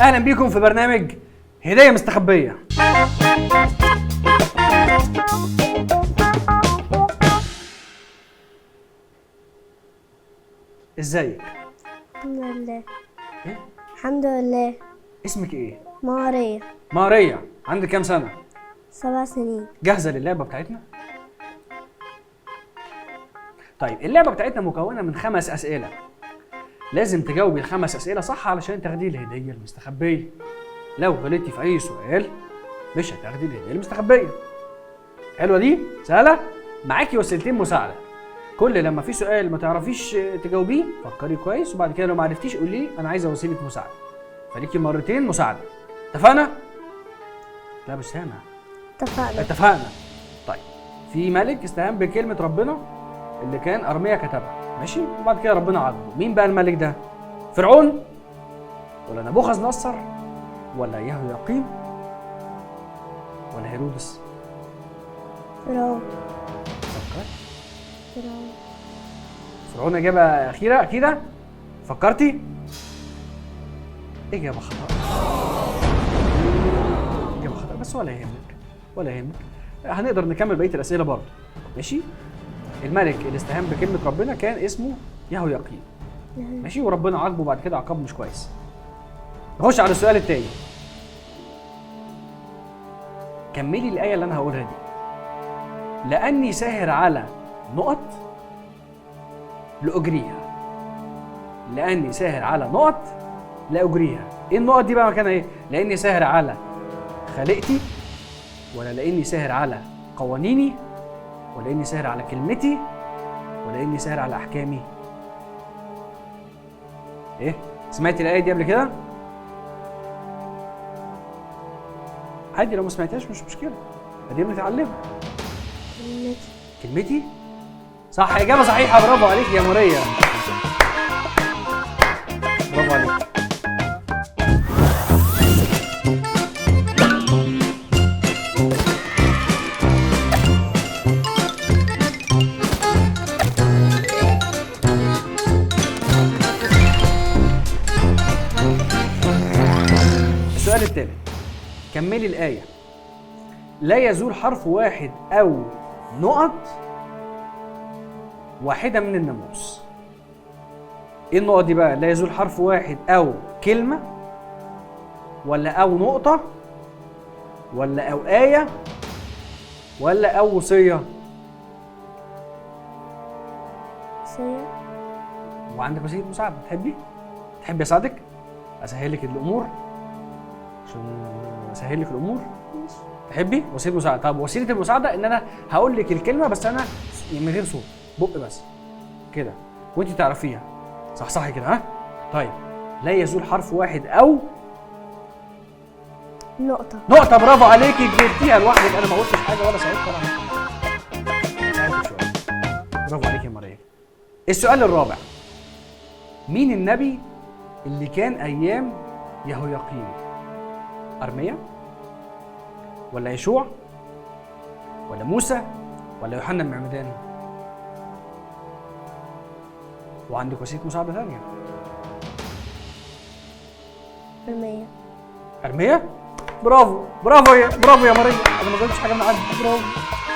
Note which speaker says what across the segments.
Speaker 1: اهلا بيكم في برنامج هديه مستخبيه. ازيك؟
Speaker 2: الحمد لله.
Speaker 1: إيه؟
Speaker 2: الحمد لله.
Speaker 1: اسمك ايه؟
Speaker 2: ماريا.
Speaker 1: ماريا، عندك كام سنة؟
Speaker 2: 7 سنين.
Speaker 1: جاهزة للعبة بتاعتنا؟ طيب اللعبة بتاعتنا مكونة من 5 اسئلة. لازم تجاوبي ال5 اسئلة صح علشان تاخدي الهدية المستخبيه. لو غلطتي في اي سؤال مش هتاخدي الهدية المستخبيه. حلوة دي؟ سهلة؟ معاكي وسيلتين مساعدة. كل لما في سؤال ما تعرفيش تجاوبيه فكري كويس، وبعد كده لو ما عرفتيش قولي انا عايزه وسيلة مساعدة. فليكي مرتين مساعدة. اتفقنا؟ لا مش سامع.
Speaker 2: اتفقنا.
Speaker 1: اتفقنا. طيب في ملك استهان بكلمه ربنا اللي كان ارميا كتبها، ماشي؟ وبعد كده ربنا عاقبة. مين بقى الملك ده؟ فرعون ولا نبوخذ نصر ولا يهوياقيم ولا هيرودس؟
Speaker 2: فرعون.
Speaker 1: فكرت؟
Speaker 2: فرعون.
Speaker 1: فرعون إجابة أخيرة أكيدة؟ فكرتي؟ إجابة خطأ. إجابة خطأ، بس ولا يهمك ولا يهمك، هنقدر نكمل بقية الأسئلة برضه، ماشي؟ الملك اللي استهان بكلمة ربنا كان اسمه يهوياقيم، ماشي؟ وربنا عاقبة بعد كده عقاب مش كويس. نخش على السؤال التاني. كملي الآية اللي أنا هقولها دي. لأني ساهر على نقط لأجريها. لأني ساهر على نقط لأجريها. إيه النقط دي بقى مكانها إيه؟ لأني ساهر على خلقتي، ولا لأني ساهر على قوانيني، ولا إني ساهر على كلمتي، ولا إني ساهر على أحكامي؟ إيه؟ سمعتي الآية دي قبل كده؟ عادي لو ما سمعتهاش مش مشكلة، ادينا بنتعلمها.
Speaker 2: كلمتي.
Speaker 1: كلمتي؟ صح، إجابة صحيحة، برافو عليك يا ماريا. برافو عليك. السؤال الثالث، كملي الآية. لا يزول حرف واحد أو نقط واحدة من الناموس. إيه النقط دي بقى؟ لا يزول حرف واحد أو كلمة، ولا أو نقطة، ولا أو آية، ولا أو وصية؟
Speaker 2: وصية.
Speaker 1: وعندك وسيلة مساعدة، تحبي؟ تحبي أساعدك؟ أسهل لك الأمور؟ عشان اسهل لك الامور؟
Speaker 2: ماشي.
Speaker 1: تحبي وسيلة مساعدة؟ طب وسيلة المساعدة ان انا هقول لك الكلمة بس انا من غير صوت، بق بس كده وانت تعرفيها. صح صح كده؟ ها؟ طيب لا يزول حرف واحد او
Speaker 2: نقطة.
Speaker 1: نقطة، برافو عليكي، جبتيها لوحدك، انا ما قلتش حاجة ولا ساعدت ولا ساعدتك شوية. برافو عليكي يا ماريا. السؤال الرابع، مين النبي اللي كان ايام يهوياقيم؟ أرميا ولا يشوع ولا موسى ولا يوحنا المعمدان؟ وعندك وسيلة مساعدة ثانية.
Speaker 2: أرميا.
Speaker 1: أرميا؟ برافو برافو يا برافو يا ماريا، أنا ما جاوبتش حاجة من عندي، برافو.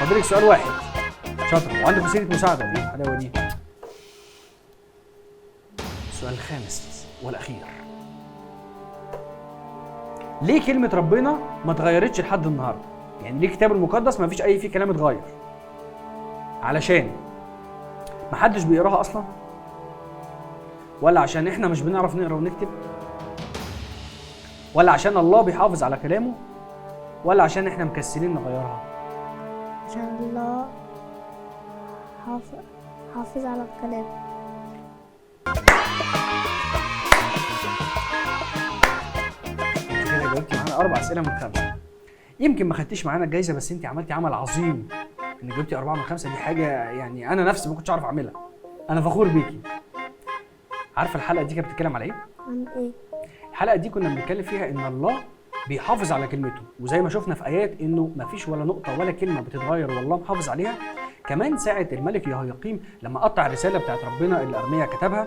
Speaker 1: فاضلك سؤال واحد، شاطرة، وعندك وسيلة مساعدة، إيه الحلاوة دي؟ السؤال الخامس والأخير، ليه كلمة ربنا ما اتغيرتش لحد النهارده؟ يعني ليه الكتاب المقدس ما فيش أي فيه كلام اتغير؟ علشان ما حدش بيقراها أصلا؟ ولا عشان إحنا مش بنعرف نقرا ونكتب؟ ولا عشان الله بيحافظ على كلامه؟ ولا عشان إحنا مكسلين نغيرها؟
Speaker 2: عشان الله حافظ على كلامه.
Speaker 1: جاوبتي معانا 4 أسئلة من 5. يمكن ما خدتيش معانا الجايزة، بس انت عملتي عمل عظيم انك جاوبتي 4 من 5، دي حاجة يعني انا نفسي ما كنتش اعرف اعملها. انا فخور بيكي. عارفه الحلقة دي كانت بتتكلم على ايه؟
Speaker 2: عن ايه؟
Speaker 1: الحلقة دي كنا بنتكلم فيها ان الله بيحافظ على كلمته، وزي ما شفنا في ايات انه ما فيش ولا نقطة ولا كلمة بتتغير والله محافظ عليها. كمان ساعة الملك يهوياقيم لما قطع الرسالة بتاعت ربنا اللي ارميا كتبها،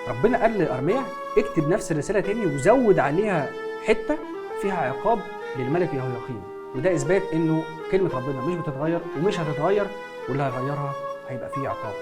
Speaker 1: ربنا قال لارميا اكتب نفس الرسالة تاني وزود عليها حتة فيها عقاب للملك يهوياقيم، وده اثبات انه كلمة ربنا مش بتتغير ومش هتتغير، واللي هيغيرها هيبقى فيه عقاب.